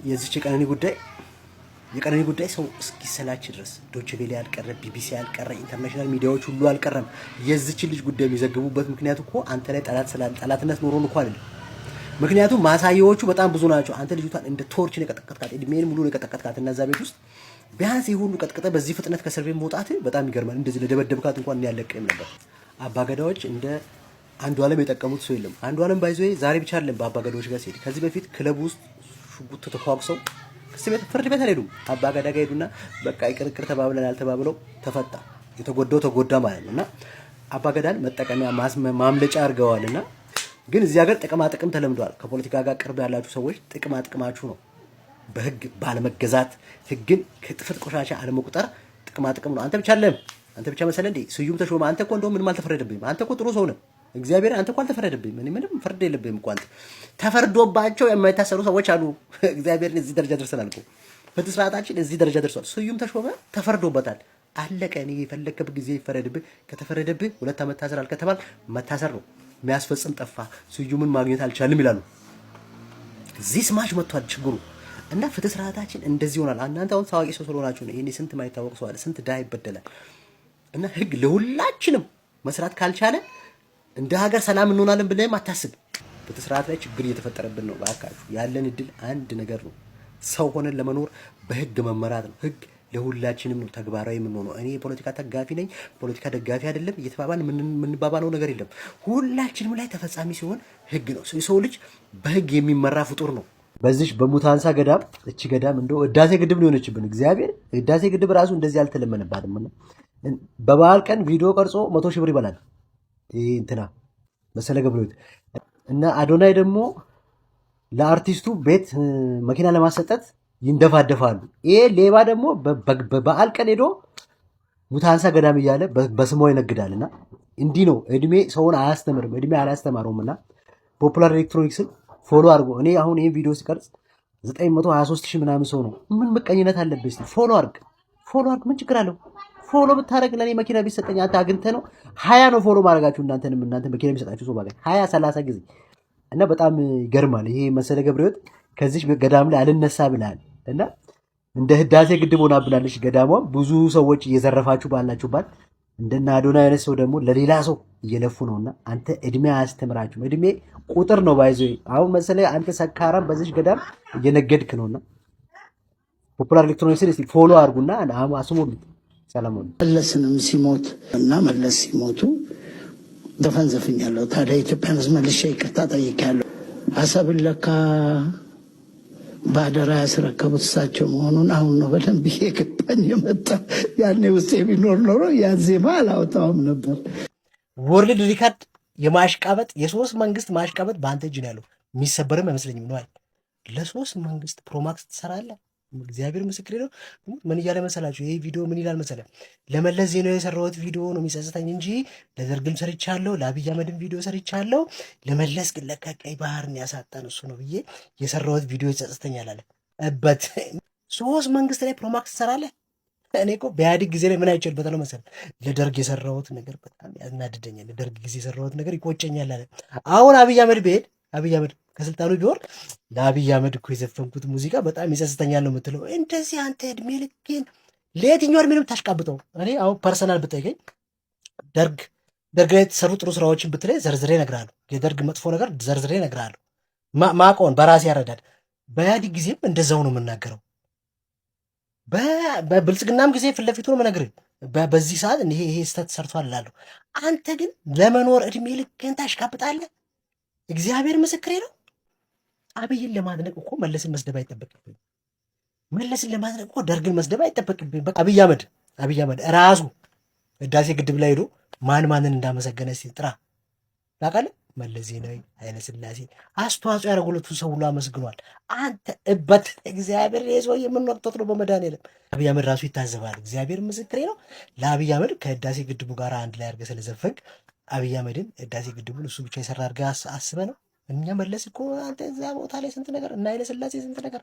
የዚች የቀነኒ ጉዳይ ሰው እስኪሰላች ድረስ ዶቼ ቬለ ያልቀረ፣ ቢቢሲ ያልቀረ፣ international ሚዲያዎች ሁሉ አልቀረም። የዚችን ልጅ ጉዳይ የሚዘግቡበት ምክንያት እኮ አንተ ላይ ጠላት ስላለ ጠላትነት ኖሮን እኮ አይደለም። ምክንያቱም ማሳያዎቹ በጣም ብዙ ናቸው። አንተ ልጅቷን እንደ torture ነው የቀጠቀጥካት፣ እድሜን ሙሉ ነው የቀጠቀጥካት። እና እዛ ቤት ውስጥ ቢያንስ ይህ ሁሉ ቀጥቅጠ በዚህ ፍጥነት ከእስር ቤት መውጣት በጣም ይገርማል። እንደዚህ ለደበደብካት እንኳን ያለቀም ነበር። አባገዳዎች እንደ አንዱ አለም የጠቀሙት ሰው የለም። አንዱ አለም by the way ዛሬ ብቻ አይደለም በአባገዳዎች ጋር ሲሄድ፣ ከዚህ በፊት ክለብ ውስጥ ሽጉጥ ተተኳኩሰው ክስ ቤት ፍርድ ቤት አልሄዱም። አባገዳ ጋር ሄዱና በቃ ይቅር ይቅር ተባብለናል ተባብለው ተፈታ። የተጎዳው ተጎዳ ማለት ነው። እና አባገዳን መጠቀሚያ ማምለጫ አድርገዋልና ግን እዚህ ሀገር ጥቅማ ጥቅም ተለምዷል። ከፖለቲካ ጋር ቅርብ ያላችሁ ሰዎች ጥቅማ ጥቅማችሁ ነው። በህግ ባለመገዛት፣ ህግን ከጥፍር ቆሻሻ አለመቁጠር ጥቅማ ጥቅም ነው። አንተ ብቻ አይደለም፣ አንተ ብቻ መሰለህ እንዴ? ስዩም ተሾመ፣ አንተ እኮ እንደውም ምንም አልተፈረደብኝም። አንተ እኮ ጥሩ ሰው ነህ። እግዚአብሔር፣ አንተ እኮ አልተፈረደብኝም። እኔ ምንም ፍርድ የለብኝም እኮ። አንተ ተፈርዶባቸው የማይታሰሩ ሰዎች አሉ። እግዚአብሔርን፣ እዚህ ደረጃ ደርሰናል እኮ። ፍትህ ስርዓታችን እዚህ ደረጃ ደርሷል። ስዩም ተሾመ ተፈርዶበታል። አለቀ። እኔ የፈለከበት ጊዜ ይፈረድብህ። ከተፈረደብህ 2 ዓመት ታስራል ከተባል መታሰር ነው። የሚያስፈጽም ጠፋ። ስዩምን ማግኘት አልቻልም ይላሉ። This much መጥቷል ችግሩ። እና ፍትህ ስርዓታችን እንደዚህ ይሆናል። እናንተ አሁን ታዋቂ ሰው ስለሆናችሁ ነው። ይሄኔ ስንት ማይታወቅ ሰው አለ፣ ስንት ድሃ ይበደላል። እና ህግ ለሁላችንም መስራት ካልቻለ እንደ ሀገር ሰላም እንሆናለን ብለህም አታስብ። ፍትህ ስርዓት ላይ ችግር እየተፈጠረብን ነው። እባካችሁ፣ ያለን እድል አንድ ነገር ነው። ሰው ሆነን ለመኖር በህግ መመራት ነው። ህግ ለሁላችንም ነው ተግባራዊ የምንሆነው። እኔ የፖለቲካ ደጋፊ ነኝ፣ ፖለቲካ ደጋፊ አይደለም እየተባባል የምንባባለው ነገር የለም። ሁላችንም ላይ ተፈጻሚ ሲሆን ህግ ነው። የሰው ልጅ በህግ የሚመራ ፍጡር ነው። በዚህ በሙታንሳ ገዳም፣ እቺ ገዳም እንደው ህዳሴ ግድብ ነው የሆነችብን። እግዚአብሔር፣ ህዳሴ ግድብ ራሱ እንደዚህ አልተለመነባትም። እና በበዓል ቀን ቪዲዮ ቀርጾ 100,000 ብር ይበላል። ይሄ እንትና መሰለ ገብረሕይወት እና አዶናይ ደግሞ ለአርቲስቱ ቤት መኪና ለማሰጠት ይንደፋደፋሉ። ይሄ ሌባ ደግሞ በበዓል ቀን ሄዶ ሙታንሳ ገዳም እያለ በስሟ ይነግዳል። እና እንዲህ ነው፣ እድሜ ሰውን አያስተምርም። እድሜ አላስተማረውም። እና ፖፑላር ኤሌክትሮኒክስን follow አድርጎ፣ እኔ አሁን ይህን ቪዲዮ ሲቀርጽ 923 ሺህ ምናምን ሰው ነው። ምን ምቀኝነት አለብህ? እስኪ follow አድርግ፣ follow አድርግ። ምን ችግር አለው? Follow ብታደርግ ለእኔ መኪና ቢሰጠኝ አንተ አግኝተህ ነው። 20 ነው follow ማድረጋችሁ፣ እናንተንም እናንተ መኪና የሚሰጣችሁ ሰው ባገኝ 20 30 ጊዜ። እና በጣም ይገርማል። ይሄ መሰለ ገብረሕይወት ከዚህ ገዳም ላይ አልነሳ ብለሃል እና እንደ ህዳሴ ግድብ ሆናብናለች ገዳሟ። ብዙ ሰዎች እየዘረፋችሁ ባላችሁባት እንደነ አዶናይ አይነት ሰው ደግሞ ለሌላ ሰው እየለፉ ነውና አንተ እድሜ አያስተምራችሁም። እድሜ ቁጥር ነው by the way። አሁን መሰለ አንተ ሰካራም በዚህ ገዳም እየነገድክ ነውና ፖፑላር ኤሌክትሮኒክስን እስቲ follow አድርጉና አስሙሉት። ሰለሞን። መለስንም ሲሞት እና መለስ ሲሞቱ ዘፈን ዘፍኛለሁ። ታዲያ ኢትዮጵያን ሕዝብ መልሼ ይቅርታ ጠይቄያለሁ። አሰብን ለካ በአደራ ያስረከቡት እሳቸው መሆኑን አሁን ነው በደንብ እየገባኝ የመጣ። ያኔ ውስጥ የሚኖር ኖሮ ያን ዜማ አላወጣውም ነበር። World record የማሽቃበጥ፣ የሶስት መንግስት ማሽቃበጥ በአንተ እጅ ነው ያለው። የሚሰበርም አይመስለኝም ነው። ለሶስት መንግስት Pro Max ትሰራለህ። እግዚአብሔር ምስክሬ ነው። ምን እያለ መሰላችሁ? ይህ ቪዲዮ ምን ይላል መሰለ? ለመለስ ዜናዊ የሰራሁት ቪዲዮ ነው የሚጸጽተኝ እንጂ ለደርግም ሰርቻለሁ፣ ለአብይ አህመድም ቪዲዮ ሰርቻለሁ። ለመለስ ግን ለካ ቀይ ባህርን ያሳጣን እሱ ነው ብዬ የሰራሁት ቪዲዮ ይጸጽተኛል አለ። እበት ሶስት መንግስት ላይ Pro Max ትሰራለህ። እኔ እኮ በኢህአዴግ ጊዜ ላይ ምን አይቼበታለሁ መሰለህ? ለደርግ የሰራሁት ነገር በጣም ያናድደኛል። ለደርግ ጊዜ የሰራሁት ነገር ይቆጨኛል አለ። አሁን አብይ አህመድ ብሄድ፣ አብይ አህመድ ከስልጣኑ ቢወርድ ለአብይ አህመድ እኮ የዘፈንኩት ሙዚቃ በጣም ይጸጽተኛል ነው የምትለው። እንደዚህ አንተ እድሜ ልኬን ለየትኛው እድሜ ነው የምታሽቃብጠው? እኔ አሁን personal ብጠይቀኝ ደርግ ላይ የተሰሩ ጥሩ ስራዎችን ብትለኝ ዘርዝሬ እነግርሃለሁ። የደርግ መጥፎ ነገር ዘርዝሬ እነግርሃለሁ። ማቆን በራሴ ያረዳል። በኢህአዴግ ጊዜም እንደዛው ነው የምናገረው። በብልጽግናም ጊዜ ፊት ለፊቱ ነው የምነግርህ። በዚህ ሰዓት ይሄ ይሄ ስህተት ሰርቷል እላለሁ። አንተ ግን ለመኖር እድሜ ልክህን ታሽቃብጣለህ። እግዚአብሔር ምስክሬ ነው። አብይን ለማድነቅ እኮ መለስን መስደብ አይጠበቅብኝም። መለስን ለማድነቅ እኮ ደርግን መስደብ አይጠበቅብኝም። በቃ አብይ አህመድ ራሱ ህዳሴ ግድብ ላይ ሄዶ ማን ማንን እንዳመሰገነ እስኪ ጥራ፣ ታውቃለህ? መለስ ዜናዊ፣ ኃይለ ሥላሴ አስተዋጽኦ ያደረጉለትን ሰው ሁሉ አመስግኗል። አንተ እበት፣ እግዚአብሔር፣ የሰው የምንወቅቶት ነው። በመድኃኒዓለም አብይ አህመድ ራሱ ይታዘባል። እግዚአብሔር ምስክሬ ነው። ለአብይ አህመድ ከህዳሴ ግድቡ ጋር አንድ ላይ አድርገህ ስለዘፈንክ አብይ አህመድን ህዳሴ ግድቡን እሱ ብቻ የሰራ አድርገህ አስበህ ነው። እኛ መለስ እኮ አንተ እዛ ቦታ ላይ ስንት ነገር እና ኃይለ ሥላሴ ስንት ነገር።